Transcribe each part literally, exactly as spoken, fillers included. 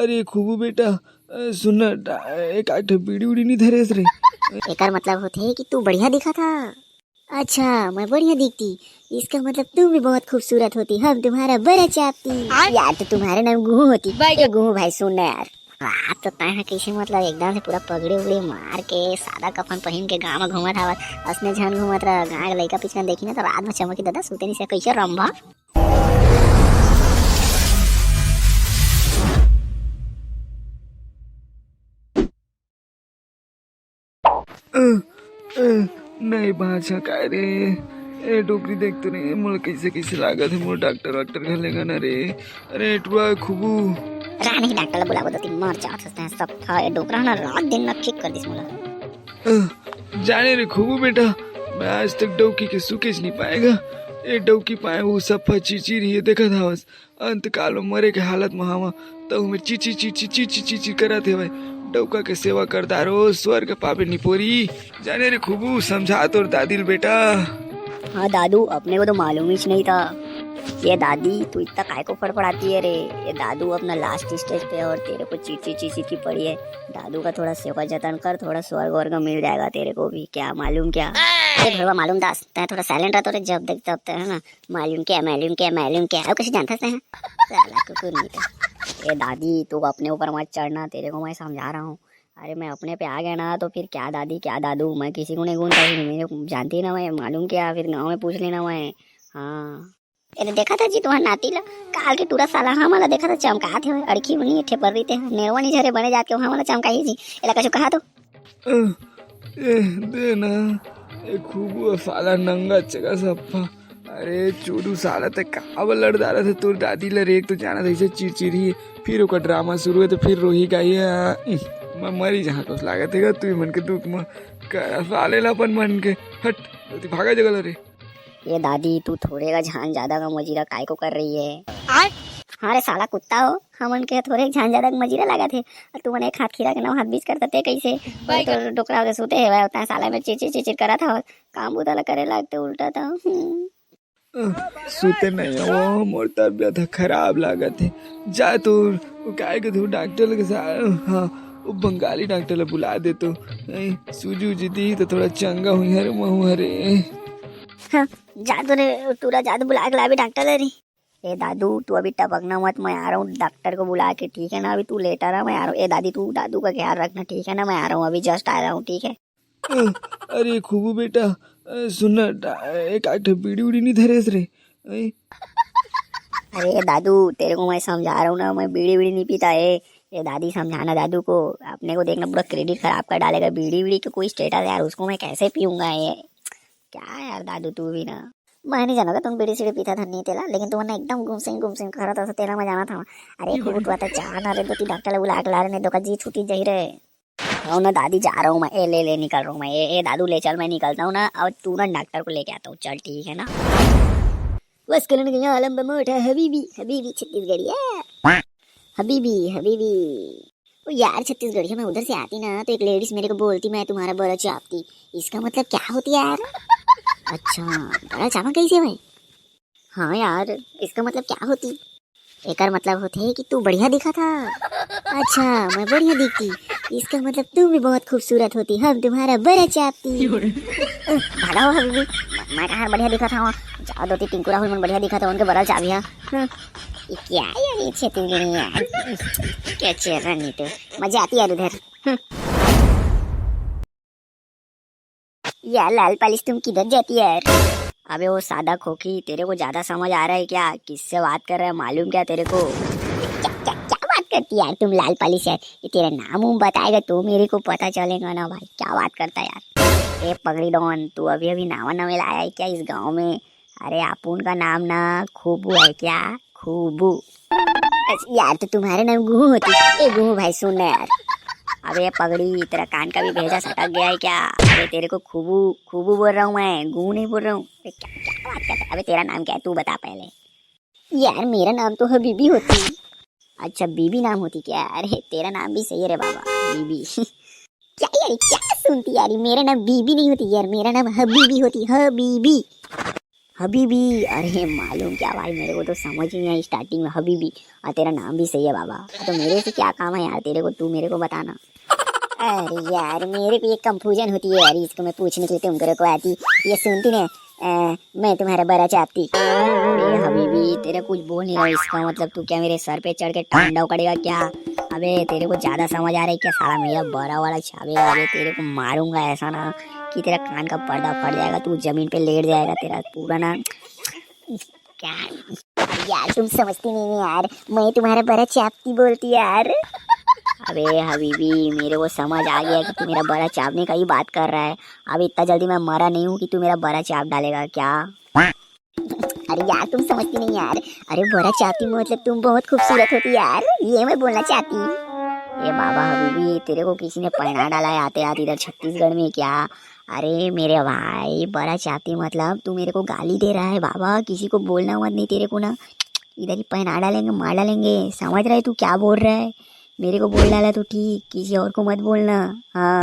अरे खूबू बेटा, अ, सुन ना, डा-, एक आध ठो बीड़ी उड़ी नहीं धरेस रे? एकर मतलब होथे कि तू बढ़िया दिखत हा। अच्छा, मैं बढ़िया दिखती, इसका मतलब तुम भी बहुत खूबसूरत होती, हम तुम्हारा बड़ा चापती। यार, तो तुम्हारे नाम गुहू होती। ए गुहू भाई, सुन ना यार, रात तो तय है कैसे, मतलब एकदम से पूरा पगड़ी उगड़ी मार के, सादा कफन पहन के गाँव में घूमत हवत, असने झन घूमत रह, गाँव के लइका पिचकन देखी ना तो रात में चमकी दादा, सुते नहीं से कैसे रंभा। अ, अ, नहीं बाँचा काय रे? ए डोकरी, देख तो नहीं, मोला कैसे कैसे लागत है, मोला डॉक्टर वाक्टर घर लेगा ना रे। अरे टुरा खूबू। रहा नहीं, डॉक्टर ला बुलाबो तो तीन मर जात हस, सब था ए डोकरा ना रात दिन ना ठीक कर दिस मोला। अ, जाने रे खूबू बेटा, मैं आज तक डौकी के सुकेच नहीं पाएगा। ए डौकी पाए वो सफा चिरचिर ही देखत हवस। अंतकाल में मरे के हालत में हवा, त उमे चिची चिची चिची चिची करत हेवय। डौका के सेवा करदारो, स्वर्ग पाबे निपोरी। जाने रे खूबू, समझा तोर दादी ल बेटा। हाँ दादू, अपने को तो मालूम ही नहीं था। ये दादी, तू इतना काय को फड़फड़ाती है रे? ये दादू अपना लास्ट स्टेज पे है और तेरे को चिची चिची की पड़ी है। दादू का थोड़ा सेवा जतन कर, थोड़ा स्वर्ग वर्ग मिल जाएगा तेरे को भी। क्या मालूम क्या? अरे भड़वा मालूम दास, तै थोड़ा साइलेंट रह तो रे, जब देख तब तै, है ना, मालूम क्या, मालूम क्या, मालूम क्या, अब कैसे जानता है? साला कुकुर नहीं तो। ए दादी, तू अपने ऊपर मत चढ़ना, तेरे को मैं समझा रहा हूँ। अरे मैं अपने पे आ गया ना तो फिर क्या दादी क्या दादू, मैं किसी को नहीं गुनता हूँ, मेरे को जानती ना मैं, मालूम क्या, फिर गाँव में पूछ लेना मैं। हाँ। ए तो देखा था जी तुम्हार नाती ला, काल के टूरा साला हमन ला देखा था चमकात हे, अड़खी उनी ठेपर रही थे, नेरवा नहीं झरे बने जाके हमन ला चमकाई जी, एला कछु कहा तो। अ, ए, दे ना, ए खूबू साला नंगा चगा सप्पा। अरे चोदू साला, ते का बलड़ डाला थे तोर दादी ला रे, एक तो जाना था इसे चिरचिर ही, फिर ओकर ड्रामा शुरू है तो फिर रोही गाई है। मैं मरी जहाँ कुछ लागत है तू मन के दुख में। करा साले ला अपन मन के, हट, तू भागा जगह ला रे। ये दादी, तू थोड़े का झान ज्यादा का मजीरा काय को कर रही है? हाँ रे साला कुत्ता हो, हमन के थोड़े झान ज्यादा का मजीरा लागत है, और तू मन एक हाथ खीरा के नौ हाथ बीच करता ते कैसे? भाई तो डोकरा होके सूते है भाई, उतना साला में चिचिर चिचिर करा था, काम बुता ला करे लागते उल्टा था। हम्म। अ, सूते नहीं हो, मोर तबियत ह खराब लागत है। जा तू, वो काय के तू डॉक्टर के साथ, हाँ, वो बंगाली डॉक्टर ला बुला दे तो। ए, सूजी उजी दी तो थोड़ा चंगा हुई हरे, महू हरे। हाँ, जा तो रे, टूरा जा तो बुला के लाबे डॉक्टर ला रे। ए दादू, तू अभी टपकना मत, मैं आ रहा हूँ डॉक्टर को बुला के, ठीक है ना? अभी तू लेटा रहा, मैं आ रहा हूँ। ए दादी, तू दादू का ख्याल रखना, ठीक है ना? मैं आ रहा हूँ, अभी जस्ट आ रहा हूँ, ठीक है? अ, अरे खूबू बेटा, अ, सुन ना, डा-, एक आध ठो बीड़ी उड़ी नहीं धरेस रे? ए? अरे दादू, तेरे को मैं समझा रहा हूँ ना, मैं बीड़ी बीड़ी नहीं पीता है। ये दादी, समझाना दादू को, अपने को देखना पूरा क्रेडिट खराब कर डालेगा। बीड़ी बीड़ी का कोई स्टेटस यार, उसको मैं कैसे पीऊंगा ये? क्या यार दादू, तू भी ना। मैं नहीं जानूंगा तुम बीड़ी सीड़ी पीता था नहीं तेला, लेकिन तू ना एकदम गुमसिन गुमसिन करत था, तेला मैं जाना था। अरे खूब तू आता जा ना रे, दो तीन डॉक्टर ला बुला के ला रे, नहीं तो का जी छूटी जाही रे। हाँ ना दादी, जा रहा हूँ मैं। ए, ले ले, निकल रहा हूँ मैं। ए, ए दादू, ले चल, मैं निकलता हूँ ना, और तू ना डॉक्टर को लेके आता हूँ, चल ठीक है ना? बस कलन गया आलम बमोट है, हबीबी, हबीबी छत्तीसगढ़िया। हबीबी, हबीबी। ओ यार, छत्तीसगढ़िया, मैं उधर से आती ना तो एक लेडीज मेरे को बोलती, "मैं तुम्हारा बड़ा चापती।" इसका मतलब क्या होती है यार? अच्छा, बड़ा चापा कैसे है भाई? हाँ यार, इसका मतलब क्या होती? एकर मतलब होथे कि तू बढ़िया दिखत हा। अच्छा, मैं बढ़िया दिखती, इसका मतलब तू भी बहुत खूबसूरत होती, हम तुम्हारा बड़ा चापती। अ, भागा हो हबीबी, मैं, मैं कहाँ बढ़िया दिखत हूँ? जाओ दो तीन टिंकू राहुल मन बढ़िया दिखत हो, उनके बड़ा चाबिया। हाँ। ये क्या यार, ये छेतरी नहीं यार, क्या चेहरा नहीं तो, मजा आती है यार उधर। हम्म। यार लाल पालिश, तुम किधर जाती है यार? अबे वो सादा खोखी, तेरे को ज्यादा समझ आ रहा है क्या? किससे बात कर रहा है मालूम क्या तेरे को? क्या, क्या, क्या बात करती है यार तुम लाल पालिश यार? ये तेरा नाम उम बताएगा तो मेरे को पता चलेगा ना भाई, क्या बात करता है यार? ए पगड़ी डॉन, तू अभी अभी नावा नवे लाया है क्या इस गांव में? अरे अपुन का नाम ना खूबू है क्या? खूबू। अच्छा, यार तो तुम्हारे नाम गुहू होती। ए गुहू भाई सुन ना यार। अबे पगड़ी, तेरा कान का भी भेजा सटक गया है क्या? अबे तेरे को खूबू, खूबू बोल रहा हूँ मैं, गुहू नहीं बोल रहा हूँ। अबे क्या, क्या बात करता है? अबे तेरा नाम क्या है तू बता पहले। यार मेरा नाम तो हबीबी होती। अच्छा बीबी नाम होती क्या? अरे तेरा नाम भी सही है रे बाबा, बीबी। क्या यार क्या सुनती यार, मेरा नाम बीबी नहीं होती यार, मेरा नाम हबीबी होती, हबीबी। हबीबी। अरे मालूम क्या भाई, मेरे को तो समझ ही नहीं आया स्टार्टिंग में हबीबी। और तेरा नाम भी सही है बाबा। तो मेरे से क्या काम है यार तेरे को, तू मेरे को बताना। अरे यार, मेरे को ये कंफ्यूजन होती है यार, इसको मैं पूछने के लिए तुम को आती। ये सुनती ने, अ, मैं तुम्हारा बड़ा चापती। अरे हबीबी, तेरे कुछ बोल नहीं रहा, इसका मतलब तू क्या मेरे सर पे चढ़ के ठंडा उकड़ेगा क्या? अबे तेरे को ज्यादा समझ आ रहा है क्या साला, मेरा बड़ा वाला चाबेगा। अबे तेरे को मारूंगा ऐसा ना कि तेरा कान का पर्दा फट जाएगा, तू जमीन पे लेट जाएगा, तेरा पूरा ना क्या। यार तुम समझती नहीं हो यार, मैं तुम्हारा बड़ा चापती बोलती यार। अबे हबीबी, मेरे को समझ आ गया कि तू मेरा बड़ा चापने का ही बात कर रहा है। अब इतना जल्दी मैं मरा नहीं हूँ कि तू मेरा बड़ा चाप डालेगा क्या? अरे यार तुम समझती नहीं यार। अरे बड़ा चापती मतलब तुम बहुत खूबसूरत होती यार, ये मैं बोलना चाहती। ये बाबा हबीबी, तेरे को किसी ने पहना डाला है आते आते इधर छत्तीसगढ़ में क्या? अरे मेरे भाई, बड़ा चापती मतलब तू मेरे को गाली दे रहा है बाबा, किसी को बोलना मत नहीं तेरे को ना, इधर ही पहना डालेंगे, मार डालेंगे। समझ रहा है तू क्या बोल रहा है? मेरे को बोल डाला तो ठीक, किसी और को मत बोलना। हाँ।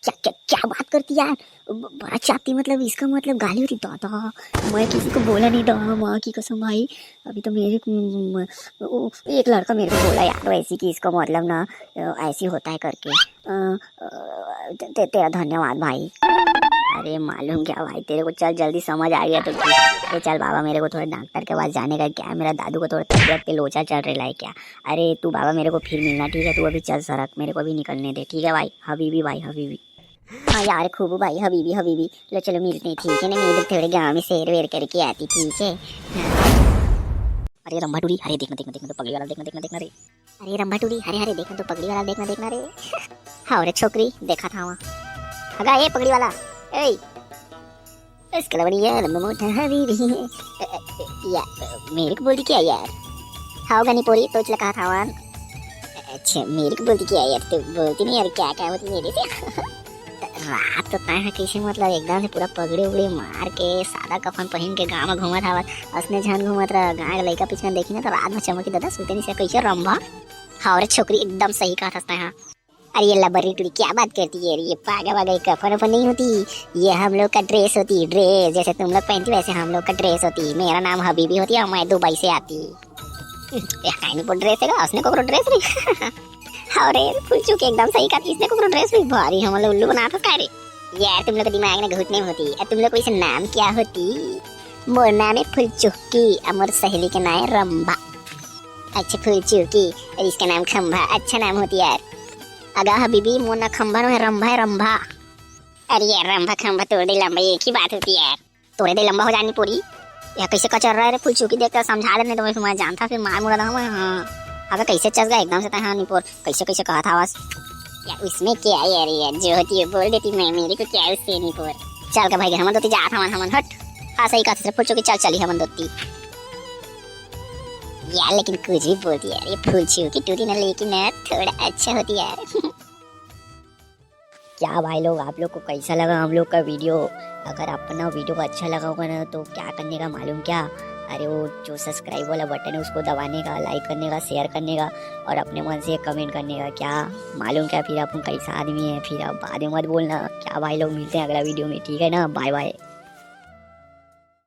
क्या क्या क्या बात करती यार? ब- बड़ा चापती मतलब इसका मतलब गाली होती दादा। मैं किसी को बोला नहीं था, माँ की कसम भाई। अभी तो मेरे को, म- ओ, एक लड़का मेरे को बोला यार वैसे कि इसका मतलब ना, अ, ऐसी होता है करके। अ, अ, ते, ते, तेरा धन्यवाद भाई। अरे मालूम क्या भाई, तेरे को चल जल्दी समझ आ गया तो ठीक। अरे चल बाबा, मेरे को थोड़ा डॉक्टर के पास जाने का क्या है, मेरा दादू को थोड़ा तबीयत पे लोचा चढ़ रहा है क्या। अरे तू बाबा मेरे को फिर मिलना, ठीक है? तू अभी चल सरक, मेरे को भी निकलने दे, ठीक है भाई? हबीबी भाई, हबीबी। हाँ यार खूबू भाई, हबीबी हबीबी। लो चलो मिलते हैं, ठीक है ना? मैं इधर थोड़े गाँव में सैर वैर करके आती, ठीक है? अरे रंभा टूरी, अरे देखना देखना देखना तो पगड़ी वाला, देखना देखना देखना रे। अरे रंभा टूरी, अरे अरे देखना तो पगड़ी वाला, देखना देखना रे। हाँ रे छोकरी, देखा था वहाँ। अगा ए पगड़ी वाला, ए। इसके अलावा नहीं है लंबा मोटा हबीबी। अ, अ, या, अ, मेरे को बोलती क्या यार? हाँ होगा नहीं पोरी, तो चला कहा था वहाँ। अच्छा मेरे को बोलती क्या यार, तू बोलती नहीं यार, क्या क्या होती मेरे से? रात तो तय है कैसे मतलब एकदम से पूरा पगड़ी उगड़ी मार के सादा कफन पहन के गाँव में घूमत हवत। असने झन घूमत रहा, गाँव के लइका पिछन देखी ना तो रात में चमकी दादा, सुते नहीं से कैसे रंभा। हाँ रे छोकरी एकदम सही कहा था तय। अरे ये लबरी टुरी क्या बात करती है? अरे ये पागा वागा ये कफन वफन नहीं होती, ये हम लोग का ड्रेस होती है, ड्रेस। जैसे तुम लोग पहनती वैसे हम लोग का ड्रेस होती। मेरा नाम हबीबी होती और मैं दुबई से आती। ये काहे नहीं ड्रेस है, उसने कोकरो ड्रेस नहीं। अरे फुलचू के एकदम सही कहा, इसने कोकरो ड्रेस भी भारी हम लोग उल्लू बनाता का रे। यार तुम लोग का दिमाग में घुटने में होती। अब तुम लोग को इसे नाम क्या होती? मोर नाम है फुलचुक्की और मोर सहेली के नाम है रंबा। अच्छा फुलचुक्की, और इसका नाम खंभा, अच्छा नाम होती यार। अगा हबीबी, मोर ना खंभा नो है, रंभा है, रंभा। अरे यार रंभा खंभा तोड़ दे लंबा, एक ही बात होती है यार। तोरे दे लंबा हो जानी पूरी। यार कैसे कचर रहा है रे फुलचुकी, देख कर समझा देने तो मैं जानता फिर मार मुड़ा था मैं। हाँ अबे कैसे चस गया एकदम से तय, हाँ निपोर कैसे कैसे कहा था बस। यार उसमें क्या है यार, यार जो होती है बोल देती मैं, मेरे को क्या है उससे निपोर। चल के भाई हमन दोती जात हमन, हमन हट। हाँ सही कहा था फुलचुकी, चल चली हमन दोती। यार लेकिन कुछ भी बोलती यार ये फुलचुकी टूरी ना, लेकिन ना थोड़ा अच्छा होती यार। क्या भाई लोग, आप लोग को कैसा लगा हम लोग का वीडियो? अगर अपना वीडियो को अच्छा लगा होगा ना तो क्या करने का मालूम क्या? अरे वो जो सब्सक्राइब वाला बटन है उसको दबाने का, लाइक करने का, शेयर करने का और अपने मन से कमेंट करने का। क्या मालूम क्या, फिर अपन कैसा आदमी है, फिर आप बाद में मत बोलना। क्या भाई लोग, मिलते हैं अगला वीडियो में, ठीक है ना? बाय बाय।